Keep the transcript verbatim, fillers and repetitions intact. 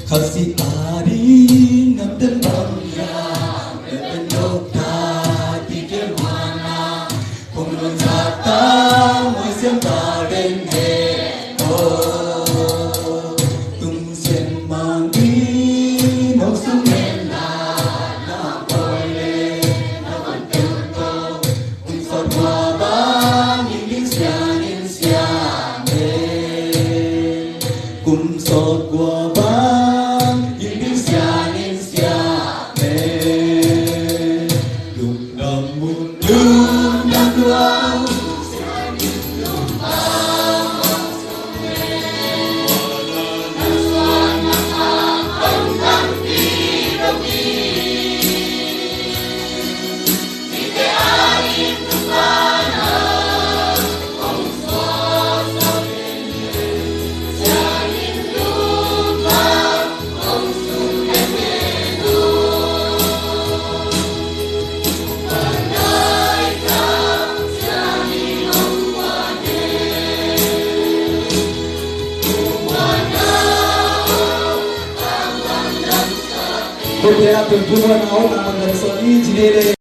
Khasi ading nam ten bang ya, nam ten lok ta ti ke mana, kong lon sa ta, moi siam ta den he, oh, tung sian mang di, nok sung men la, na poi le, na kon tel to, kum sawt kua bang, in ding sian in siam e. Kum sawt kua bang, in ding sian in siam e. Lungdam mun, lungdam lua. Kote a pempu buan a ot a man dan soni, ci dede